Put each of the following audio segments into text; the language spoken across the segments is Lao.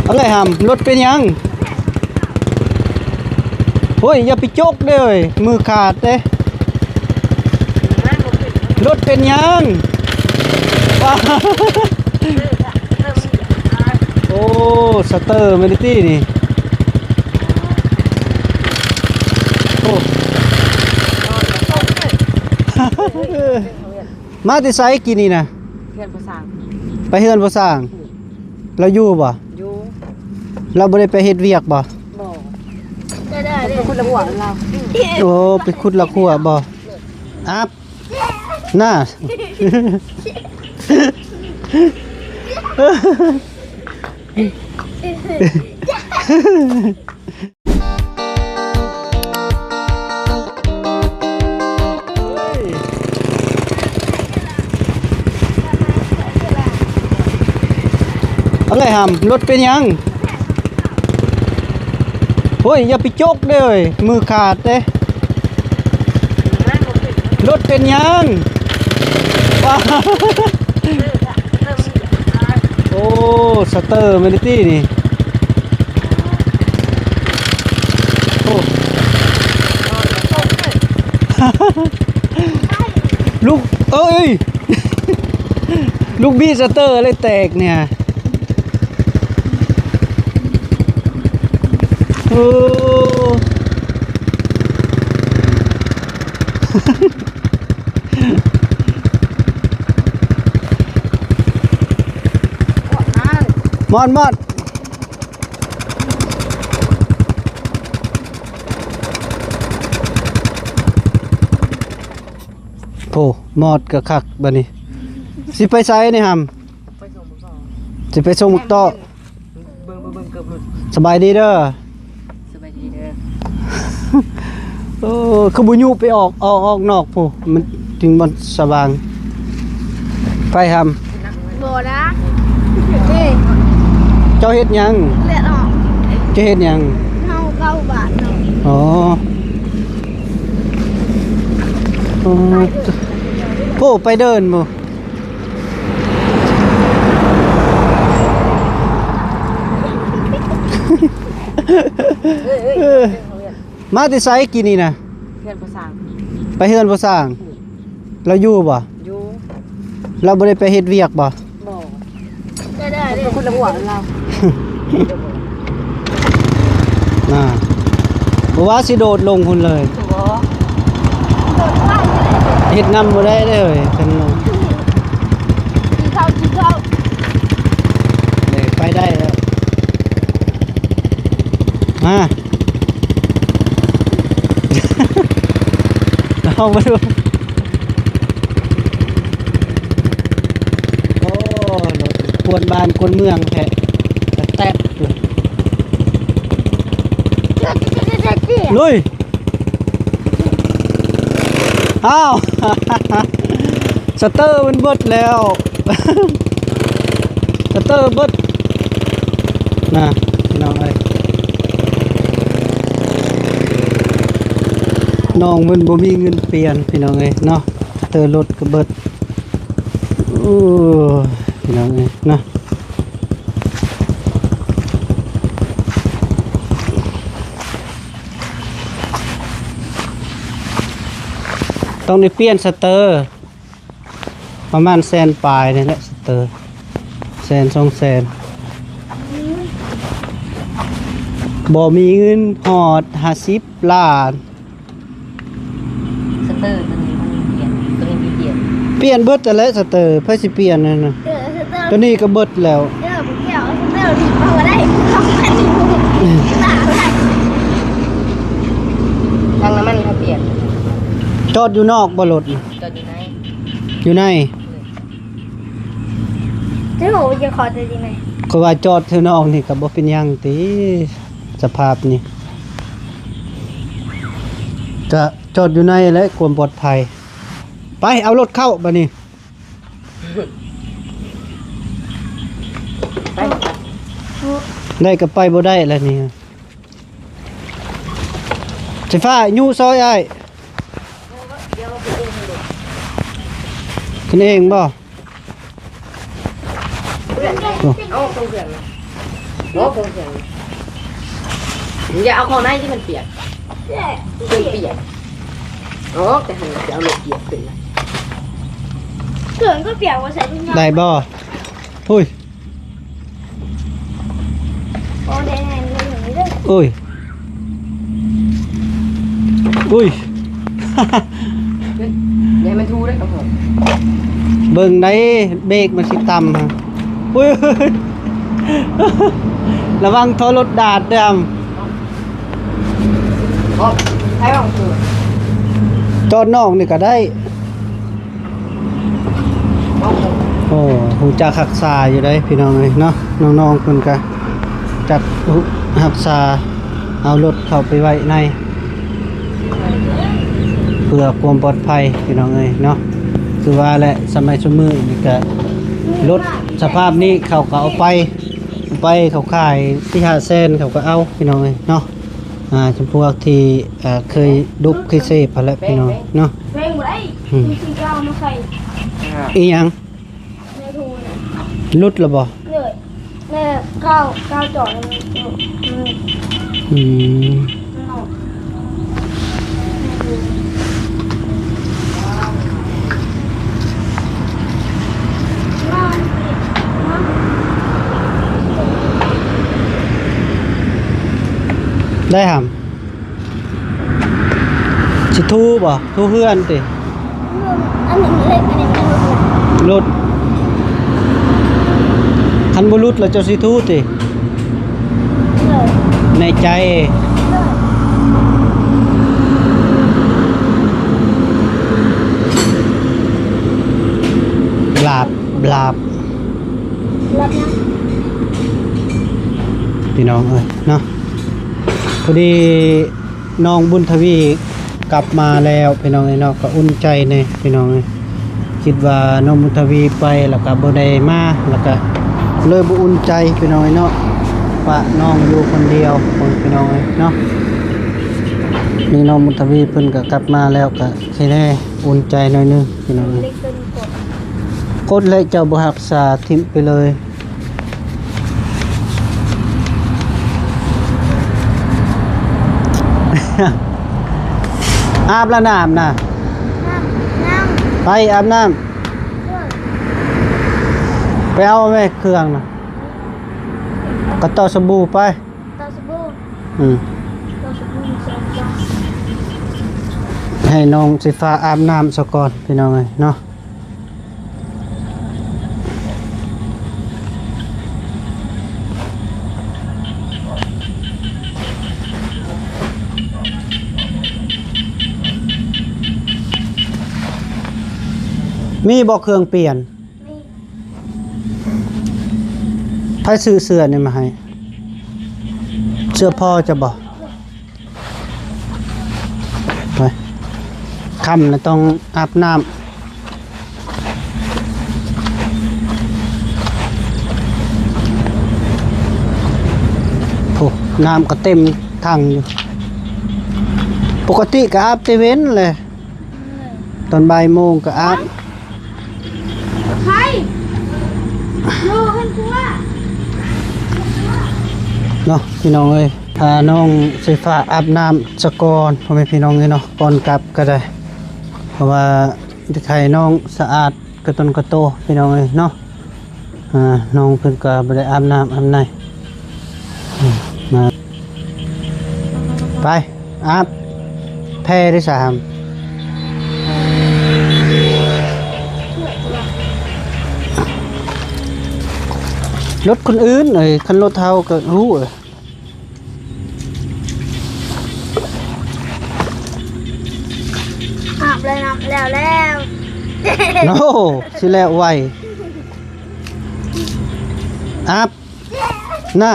ເອົາເລີຍຫຳ ລົດເປັນຫຍັງ? ໂອ້ຍ ຢ່າໄປຈົກເດີ້ ມືຂາດເດ້. ລົດເປັນຫຍັງ? ວ້າ ໂອ້ ສະເຕີແມ່ນຕິນີ້. ໂອ້ ມາແຕ່ໃສກີ້ນີ້ນະ? ເຮືອນພໍ່ຊ່າງ. ໄປເຮືອນພໍ່ຊ່າງ? ລາວຢູ່ບໍ່? ຢູ່. ລາວບໍ່ໄດ້ໄປເຮັດວຽກບໍ່? ບໍ່. ໄປຂຸດລະຂົວລາວ. ໂອ້ ໄປຂຸດລະຂົວບໍ່? ອັບ ໜ້າ ເອົາເລີຍຫຳ ລົດເປັນຫຍັງ? ໂອ້ຍ ຢ່າໄປຈົກເດີ້ ມືຂາດເດ້. ລົດເປັນຫຍັງ? ວ້າ ໂອ້ ສະເຕີແມ່ນຕິນີ້. ໂອ້ ລູກ ເອີຍ ລູກບີດສະເຕີເລີຍແຕກນີ້. ໂອ້ ມອດ ມອດ. ໂອ້ ມອດກະຄັກບາດນີ້. ຊິໄປໃສນີ້ຫຳ? ໄປສົ່ງບັກຕໍ. ຊິໄປສົ່ງບັກຕໍ. ເບິ່ງ ເບິ່ງ ເບິ່ງເກີບຫຼຸດ. ສະບາຍດີເດີ. ສະບາຍດີເດີ. ໂອ້ ຄືບໍ່ຍຸໄປອອກ ອອກ ອອກນອກພຸ້ນ ມັນຈຶ່ງບໍ່ສະຫວ່າງ. ໄປຫຳ. ບໍ່ນະ. ເອີ ເຈົ້າເຮັດຫຍັງ? ເລືອດອອກ. ເຈົ້າເຮັດຫຍັງ? ເຮົາເກົ້າບາດເນາະ. ອໍ ໂອ້ ໂອ້ ໄປເດີນບໍ່? ມາແຕ່ໃສກີ້ນີ້ນະ? ເຮືອນພໍ່ຊ່າງ. ໄປເຮືອນພໍ່ຊ່າງ? ລາວຢູ່ບໍ່? ຢູ່. ລາວບໍ່ໄດ້ໄປເຮັດວຽກບໍ່? ບໍ່. ໄປຂຸດລະຂົວລາວ. ນະ ບໍ່ວ່າຊິໂດດລົງພຸ້ນເລີຍ. ບໍ່. ເຮັດນຳບໍ່ໄດ້ເລີຍ ຄັນລົງ. ກິນເຂົ້າ ກິນເຂົ້າ. ເອີ ໄປໄດ້ແລ້ວ. ມາ ເອົາມາດູ. ໂອ້ ລົດກວນບ້ານກວນເມືອງແທ້ ແຕະແຕະ. ລຸຍ. ອ້າວ ສະເຕີມັນເບິດແລ້ວ ສະເຕີເບິດນະ ພີ່ນ້ອງເອີຍ. ນ້ອງເພິ່ນບໍ່ມີເງິນປ່ຽນ ພີ່ນ້ອງເອີຍເນາະ ສະເຕີລົດກະເບິດ. ໂອ້ ພີ່ນ້ອງເອີຍເນາະ ຕ້ອງໄດ້ປ່ຽນສະເຕີ ປະມານແສນປາຍນີ້ແຫຼະ ສະເຕີ ແສນສອງແສນ. ບໍ່ມີເງິນຮອດຫ້າສິບລ້ານ. ສະເຕີໂຕນີ້ມັນມີປ່ຽນ ໂຕນີ້ມີປ່ຽນ ປ່ຽນເບິດຫັ້ນແຫຼະສະເຕີ ໃຜຊິປ່ຽນຫັ້ນນະ? ເອີ ສະເຕີ ໂຕນີ້ກະເບິດແລ້ວ. ເອີ ບໍ່ກ່ຽວ ສະເຕີນີ້ເອົາບໍ່ໄດ້ ເອົາບໍ່ໄດ້ ທາງນ້ຳມັນເຮົາປ່ຽນ. ຈອດຢູ່ນອກບໍ່ລົດ? ຈອດຢູ່ໃນ ຢູ່ໃນ. ເຈົ້າ ຈະຂໍແຕ່ດີແມ່ ຂ້ອຍວ່າຈອດແຖວນອກນີ້ກະບໍ່ເປັນຫຍັງຕິ ສະພາບນີ້ ກະຈອດຢູ່ໃນແຫຼະ ຄວາມປອດໄພ. ໄປ ເອົາລົດເຂົ້າບາດນີ້ ໄປ ໄດ້ກະໄປ ບໍ່ໄດ້ລະນີ້. ໄຟຟ້າ ຍູ້ຊອຍອ້າຍ ຂຶ້ນເອງບໍ່? ໂອ້ ບໍ່ ບໍ່ຫຍັງ ຢ່າເອົາເຂົ້າໃນທີ່ມັນປຽກ ເຄື່ອງປຽກ ອອກແຕ່ຫັ້ນ ຊິເອົາລົດປຽກຂຶ້ນນະ ເຄື່ອງກໍປຽກ ບໍ່ໃສ່ຖົງຍາງ ໄດ້ບໍ່? ໂອ້ຍ ໂອ້ຍ ອຸ້ຍ ຢ່າໃຫ້ມັນທູເດີ ເບິ່ງໄດ໋ ເບຣກມັນຊິຕ່ຳ ອຸ້ຍ ລະວັງທໍ່ລົດດາດເດີ ຈອດນອກນີ້ກໍໄດ້. ໂອ້ ຮູ້ຈັກຮັກສາຢູ່ເດ້ພີ່ນ້ອງເອີຍເນາະ ນ້ອງໆເພິ່ນກະຈັກຮັກສາ ເອົາລົດເຂົ້າໄປໄວ້ໃນ ເພື່ອຄວາມປອດໄພພີ່ນ້ອງເອີຍເນາະ. ຄືວ່າແຫຼະ ສະໄໝຊຸມື້ນີ້ກະລົດສະພາບນີ້ເຂົາກະເອົາໄປ ໄປເຂົາຂາຍສີ່ຫ້າແສນ ເຂົາກະເອົາພີ່ນ້ອງເອີຍເນາະ. ອ່າ ຈຳພວກທີ່ ເອີ ເຄີຍດຸບເຄີຍເສບຫັ້ນແຫຼະພີ່ນ້ອງເນາະ. ອືມ ອີ່ຫຍັງ ຫຼຸດແລ້ວບໍ່? ແມ່ກາວ ກາວຈອດ ອືມ. ໄດ້ຫຳ ຊິຖູບໍ່? ຖູເຮືອນຕິ? ອັນນີ້ເຫຼັກ ອັນນີ້ມັນຫຼຸດ ຫຼຸດ. ຄັນບໍ່ຫຼຸດແລ້ວເຈົ້າຊິຖູຕິ? ເອີ ແນ່ໃຈ? ເອີ ບາບ ບາບ ບາບຫຍັງ? ພີ່ນ້ອງເອີຍເນາະ ພໍດີ ນ້ອງບຸນທະວີກັບມາແລ້ວພີ່ນ້ອງເອີຍເນາະ ກໍອຸ່ນໃຈແດ່ພີ່ນ້ອງເອີຍ. ຄິດວ່ານ້ອງບຸນທະວີໄປແລ້ວກໍບໍ່ໄດ້ມາ ແລ້ວກໍເລີຍບໍ່ອຸ່ນໃຈພີ່ນ້ອງເອີຍເນາະ ປະນ້ອງຢູ່ຄົນດຽວພີ່ນ້ອງເອີຍເນາະ. ນີ້ນ້ອງບຸນທະວີເພິ່ນກໍກັບມາແລ້ວ ກໍແຄ່ແນ່ອຸ່ນໃຈໜ້ອຍໜຶ່ງພີ່ນ້ອງເອີຍ. ກົດແລ້ວເຈົ້າບໍ່ຮັກສາຖິ້ມໄປເລີຍ. ອາບລະນ້ຳນະ ອາບນ້ຳ ໄປອາບນ້ຳ ໄປເອົາແມ່ເຄື່ອງນະ ກະຕໍ່ສະບູໄປ ຕໍ່ສະບູ ອືມ ຕໍ່ສະບູ ໃຫ້ນ້ອງສີຟ້າອາບນ້ຳສາກ່ອນພີ່ນ້ອງເອີຍເນາະ. ມີບໍ່ເຄື່ອງປ່ຽນ? ມີ. ໃຜຊື້ເສື້ອນີ້ມາໃຫ້? ເສື້ອພໍ່ເຈົ້າບໍ່? ໄປ ຄ່ຳລະຕ້ອງອາບນ້ຳ ໂອ້ ນ້ຳກໍເຕັມຖັງຢູ່. ປົກກະຕິກໍອາບແຕ່ເວັນແຫຼະ ຕອນບ່າຍໂມງກໍອາບ. ໃຜ ໂລ ເພິ່ນກົວ ເນາະ ພີ່ນ້ອງເອີຍ. ພານ້ອງສີຟ້າອາບນ້ຳສາກ່ອນ ພໍ່ແມ່ພີ່ນ້ອງເອີຍເນາະ ກ່ອນກັບກໍໄດ້ ເພາະວ່າຢາກໃຫ້ນ້ອງສະອາດກະຕົນກະໂຕ ພີ່ນ້ອງເອີຍເນາະ. ອ່າ ນ້ອງເພິ່ນກໍບໍ່ໄດ້ອາບນ້ຳອາບໃນ ອືມ ມາ ໄປ ອາບແຜ່ໄດ້ສາມ ລົດຄົນອື່ນເອີຍ ຄັນລົດເຮົາກໍຮູ້ເອີຍ. ອາບແລ້ວ ນ້ຳແລ້ວແລ້ວ ໂອ້ ຊິແລ້ວໄວ ອາບ ນ່າ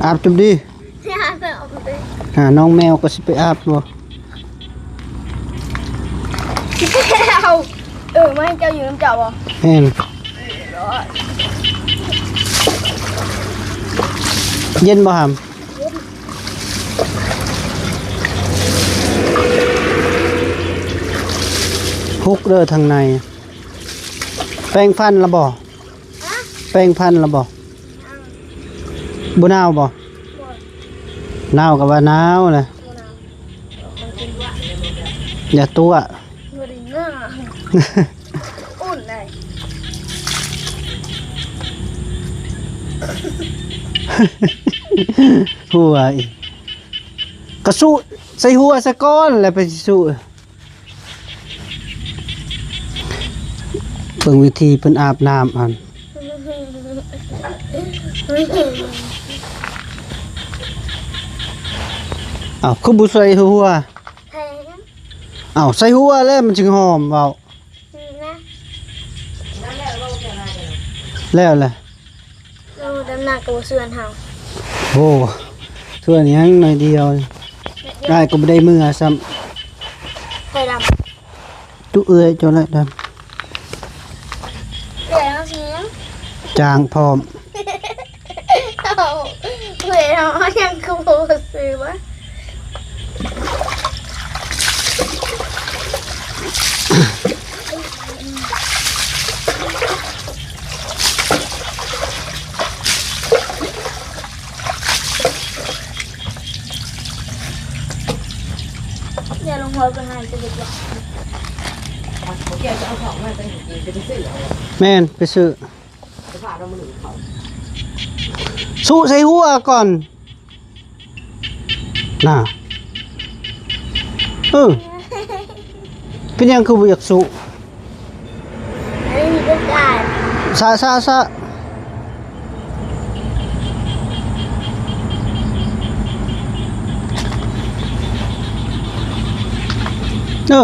ອາບຈົບດີ. ຫານ້ອງແມວກໍຊິໄປອາບບໍ່? ເອົາ ເອີ ມາໃຫ້ເຈົ້າຢູ່ນຳເຈົ້າບໍ່? ແມ່ນ. ເຢັນບໍ່ຫຳ? ເຢັນ. ພຸກເດີທາງໃນ. ແປງຟັນລະບໍ່? ແປງຟັນລະບໍ່? ບໍ່ໜາວບໍ່? ໜາວກໍວ່າໜາວແຫຼະ. ຢ່າຕົວະ. ບໍ່ໄດ້ໜາວ. ອຸ່ນໄດ໋. ຫົວອີກ. ກະຊຸໃສ່ຫົວສາກ່ອນ ແລ້ວໄປຊຸ. ເບິ່ງວິທີເພິ່ນອາບນ້ຳຫັ້ນ. ເອົ້າ ຄືບໍ່ໃສ່ຫົວ? ເອົ້າ ໃສ່ຫົວແລ້ວມັນຈຶ່ງຫອມ ເວົ້າ. ແລ້ວແຫຼະ. ໂອ້ ດຳນາກໍບໍ່ເຊື່ອເຮົາ. ໂອ້ ເຊື່ອຫຍັງໜ້ອຍດຽວ. ໄດ້ກໍບໍ່ໄດ້ເມືອຊ້ຳ. ໄຟດຳ. ຕຸເອື້ອຍເຈົ້າແຫຼະດຳ. ເອື້ອຍເຮົາຊິຫຍັງ? ຈ້າງພ້ອມ. ເອົ້າ ເອື້ອຍເຮົາຫຍັງຄືບໍ່ຊື້ວະ? ຢ່າລົງຫົວໄປຫາຈະເຮັດຫຍັງ? ແມ່ນ ໄປຊື້. ຊຸໃສ່ຫົວກ່ອນ. ນະ ເອີ ເປັນຫຍັງຄືບໍ່ຢາກຊຸ? ອັນນີ້ຄືການ ຊະ ຊະ ຊະ. ເອີ.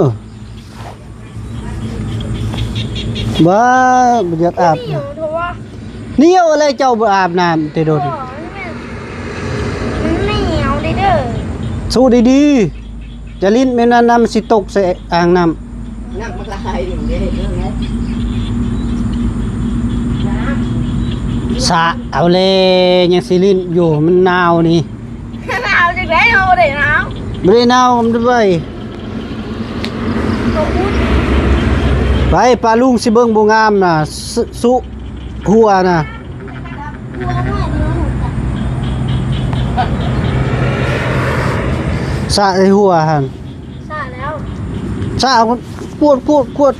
ບໍ່ ບໍ່ຢາກອາບ. ໜຽວແລ້ວ ເຈົ້າບໍ່ອາບນ້ຳແຕ່ດົນ. ມັນໜຽວເດີ. ສູ້ດີໆ ຢ່າຫຼິ້ນແມ່ນນັ້ນ ນ້ຳຊິຕົກໃສ່ອ່າງນ້ຳ. ນ້ຳມັນລະຫາຍຢູ່ເດ້. ສະເອົາແລ ຍັງຊິຫຼິ້ນຢູ່ ມັນໜາວນີ້. ໜາວຈັ່ງໃດ ເຮົາບໍ່ໄດ້ໜາວ. ບໍ່ໄດ້ໜາວ ມັນໄວ. ໄປ ປ້າລຸງຊິເບິ່ງບໍ່ງາມນະ ຊຸ ຊຸຫົວນະ. ສະໃສ່ຫົວຫັ້ນ. ສະແລ້ວ. ສະ ກວດ ກວດ ກວດ.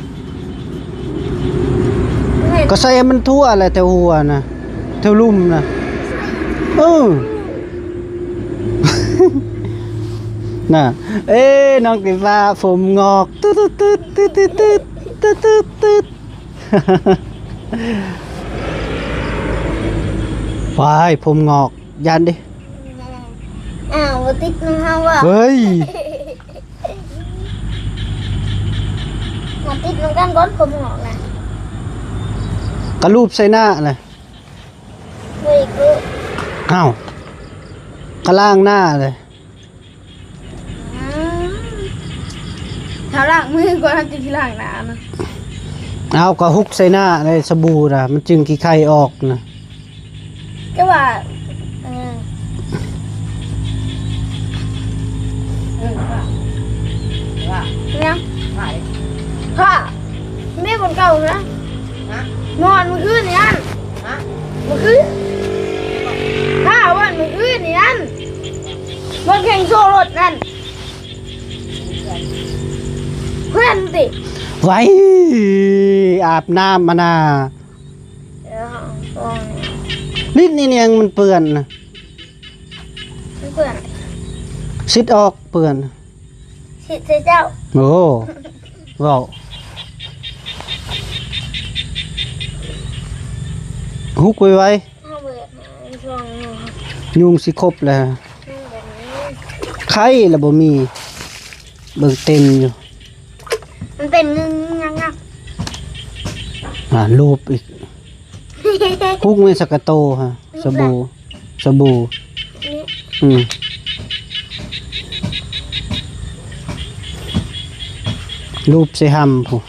ເຫັນ ກໍໃສ່ໃຫ້ມັນທົ່ວແຫຼະ ແຖວຫົວນະ ແຖວລຸ່ມນະ. ເອີ ນະ ເອີ ນ້ອງຕິຟ້າຜົມງອກ ຕຶດ ຕຶດ ຕຶດ. ວ້າຍ ຜົມງອກ ຢ້ານເດ້. ອ້າວ ບໍ່ຕິດນຳເຮົາວ່າ. ເຮີ້ຍ. ມາຕິດນຳກັນກ່ອນ ຜົມງອກນະ. ກະລູບໃສ່ໜ້າແຫຼະ. ເຮີ້ຍ ກູ ອ້າວ ກະລ້າງໜ້າແຫຼະ. ອືມ ຖ້າລ້າງມືກ່ອນ ເຮົາຈຶ່ງຊິລ້າງໜ້ານະ. ເອົາ ກະຮຸກໃສ່ໜ້າໃນສະບູນະ ມັນຈຶ່ງຂີ້ໄຂ່ອອກນະ. ແຕ່ວ່າ ເອີ ເອີ ວ່າ ວ່າ ເປັນຫຍັງ? ວ່າ ພາ ແມ່ນຄົນເກົ່ານະ. ຮະ? ນອນມື້ຄືນນີ້ຫັ້ນ. ຮະ? ມື້ຄືນ ພາ ວັນມື້ຄືນນີ້ຫັ້ນ ເບິ່ງແຂ່ງໂຊລົດນັ້ນ ເພື່ອນຕິ. ໄວ້ ອາບນ້ຳມານາ. ເອີ ຂອງ ຂອງ ລິ້ນນີ້ຍັງມັນເປື້ອນນະ. ມັນເປື້ອນ. ຊິດອອກ ເປື້ອນ. ຊິດໃສ່ເຈົ້າ. ໂອ້ ເວົ້າ ຮຸກໄວໆ. ເຮົາບໍ່ຢາກໃຫ້ຊ່ວງນີ້ ຍຸງຊິຄົບແລ້ວ. ຍຸງແບບນີ້ ໄຂ່ລະບໍ່ມີ. ເບິ່ງເຕັມຢູ່. ມັນເປັນງຶງໆ ງັກໆ. ອ່າ ລູບອີກ. ຮຸກແມ່ນສະກະໂຕຮະ ສະບູ ສະບູ. ນີ້ ອືມ ລູບໃສ່ຮຳພຸ້ນ.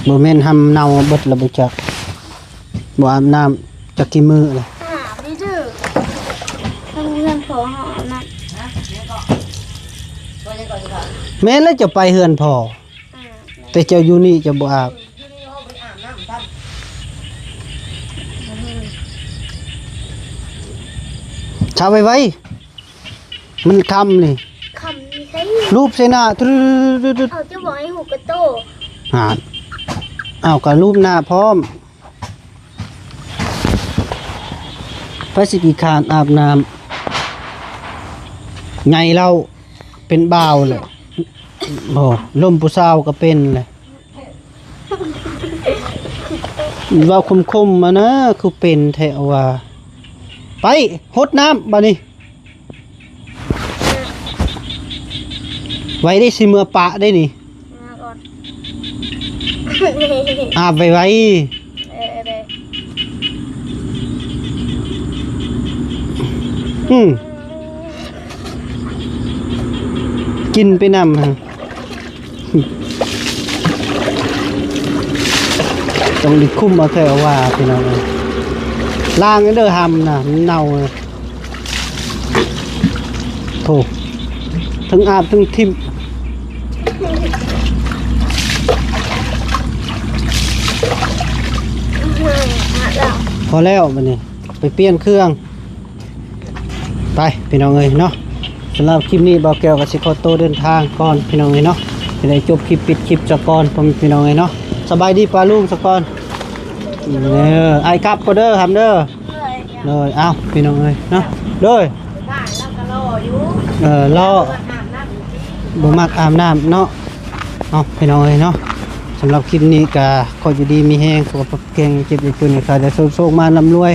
ບໍ່ແມ່ນຮຳເນົ່າເບິດລະບໍ່ຈັກ. ບໍ່ອາບນ້ຳຈັກກີ່ມື້ລະ. ອາບນີ້ເດີ ທາງເຮືອນພໍ່ເຮົາອາບນ້ຳ. ແມ່ນແລ້ວ ຈະໄປເຮືອນພໍ່. ແຕ່ເຈົ້າຢູ່ນີ້ເຈົ້າບໍ່ອາບ. ຊາໄວໆ ມັນຄ່ຳນີ້. ຄ່ຳນີ້ໃສ? ລູບໃສ່ໜ້າ ຕຶດໆ ເອົາ ເຈົ້າບອກໃຫ້ຫູກະໂຕ. ຫານ ເອົາ ກະລູບໜ້າພ້ອມ. ໃຜຊິຂີ້ຄ້ານອາບນ້ຳ ໃຫຍ່ແລ້ວເປັນບ່າວແຫຼະ. ໂອ້ ລົມຜູ້ສາວກໍເປັນແຫຼະ. ເວົ້າຄົມໆ ມານະ ຄືເປັນແທ້ວ່າ. ໄປຫົດນ້ຳບາດນີ້. ໄວເດ້ ຊິເມືອປະເດ້ນີ້. ມາກ່ອນ ອາບໄວໆ. ເອີ ເອີ ເອີ ອືມ ກິນໄປນຳຫັ້ນ. ຕ້ອງໄດ້ຄຸມເອົາແທ້ວ່າ ພີ່ນ້ອງເອີຍ. ລ້າງເດີ ຫຳນະ ມັນເນົ່ານະ. ໂທ້ ທັງອາບທັງຖິ້ມ. ພໍແລ້ວ ບາດນີ້ໄປປ່ຽນເຄື່ອງ. ໄປພີ່ນ້ອງເອີຍເນາະ, ສຳລັບຄລິບນີ້ບ່າວແກ້ວກໍຊິຂໍໂຕເດີນທາງກ່ອນພີ່ນ້ອງເອີຍເນາະ, ຈະໄດ້ຈົບຄລິບປິດຄລິບສາກ່ອນ ພໍ່ແມ່ພີ່ນ້ອງເອີຍເນາະ. ສະບາຍດີປ້າລຸງສາກ່ອນເດີ, ອ້າຍກັບກ່ອນເດີ ຫຳເດີ. ໂດຍ ເອົ້າ ພີ່ນ້ອງເອີຍເນາະ ໂດຍ. ເອີ ລໍ ບໍ່ມັກອາບນ້ຳເນາະ. ເອົ້າ ພີ່ນ້ອງເອີຍເນາະ, ສຳລັບຄລິບນີ້ກໍຂໍຢູ່ດີມີແຮງ ສຸຂະພາບແຂງ ເຈັບຢ່າຈົນ ໃຫ້ຂາດຢ່າໂຊ ໂຊກມານລ່ຳລວຍ.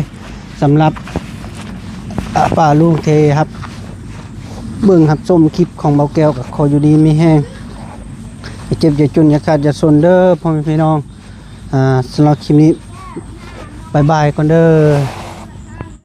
ສຳລັບ ອາ ປ້າລຸງທີ່ຮັບເບິ່ງຮັບຊົມຄລິບຂອງບ່າວແກ້ວ ກໍຂໍຢູ່ດີມີແຮງ ຢ່າເຈັບຢ່າຈົນ ຢ່າຂາດຢ່າຊົນເດີພໍ່ແມ່ພີ່ນ້ອງ. ອາ ສຳລັບຄລິບນີ້ ບາຍບາຍກ່ອນເດີ.